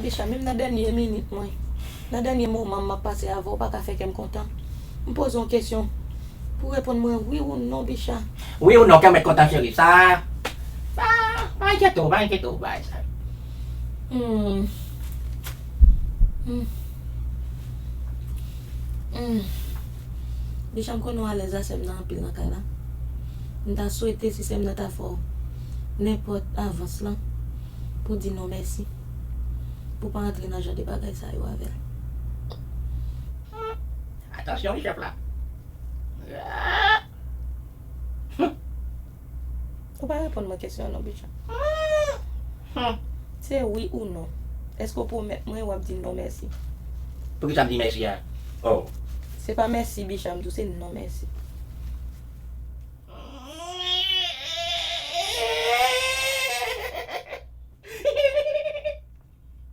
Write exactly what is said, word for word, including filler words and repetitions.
Bicha, menm nan dènye minit mwen, nan dènye moman m ap pase avè w, ou pa ka fè kè m kontan. M poze w yon kesyon pou w reponn mwen wi ou non, Bicha. Wi ou non, kè m mèt kontan cheri. Sa, sa, pa enkyete w, pa enkyete w, bay sa. Hmm. Hmm. Hmm. Bicha, m konnen w alèz a sè m nan anpil nan kay la. M ta swete si sè m nan ta fè w nenpòt avans lan pou di non mèsi. Pou pa antre nan jan de bagay sa yo avè l. Atansyon wi chèf la. Ou pa reponn mwen kesyon an non, Bicha. Se wi ou non. Èske w pwomèt mwen w ap di non mèsi? Poukisa m di mèsi a? Oh. Se pa mèsi, Bicha, m di w se non mèsi.